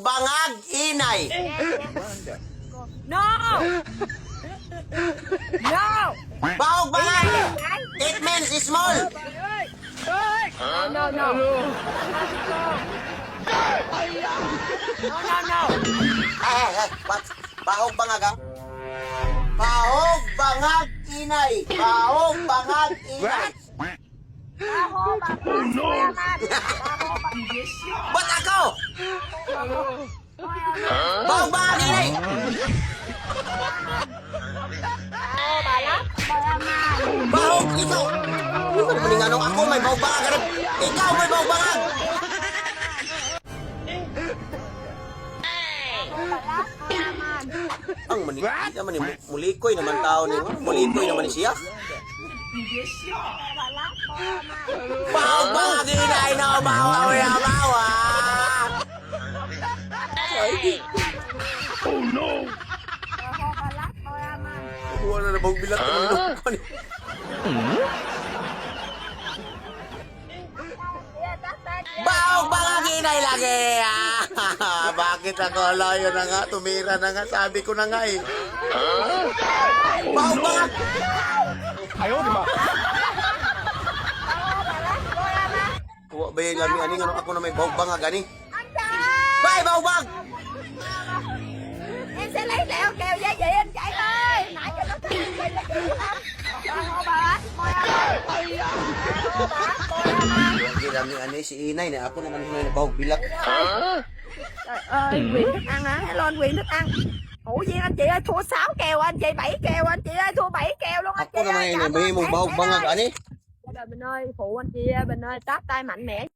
Bangag Inay. No. No. Bahog bangag. It means small. No, no, no. No, no, no. Ay, ay, ay, what? Bahog bangag ah. Bahog bangag inay. Bahog bangag inay. Baho, baho, no. Baho, Ba't ako? Bahog bangag inay. baho, balak, balaman. Bahog ikaw. Ano ba naman yung ano? Ako may bahog bangag. Ano? Ikaw may bahog bangag. Balak, balaman. Ang mani, naman ni mulikoy naman tao ni mulikoy naman ni siya. Balak, balaman. Bahog bangag inay na bawa ya bawa. Ay, Baho, balak, balaman. wala na bahog bilat naman ni. Bahog bangag inay lagi. Ah, bakit ako layo na nga, tumira na nga, sabi ko na nga eh. Bahog bangag. Kuha ba yung lami ani nga ako na may bahog bangag ani? Bye bahog bangag. Em sẽ lấy lẹo kèo gia vị anh chạy ơi. Nãy cho nó thấy anh chạy là kìa. Baho, balak, balaman. Baho, balak, balaman. Lagi lami ani si inay na ako naman na bahog bilat. Trời ơi, quyền thức ăn hả? Hello anh quyền thức ăn. Ủa gì anh chị ơi, thua 6 kèo anh chị, 7 kèo anh chị ơi, thua 7 kèo luôn anh Ako chị naman ơi. inay Cảm may ơn mong các bahog bạn bangag ơi. ani. Rồi Bình ơi, phụ anh chị Bình ơi, táp tay mạnh mẽ.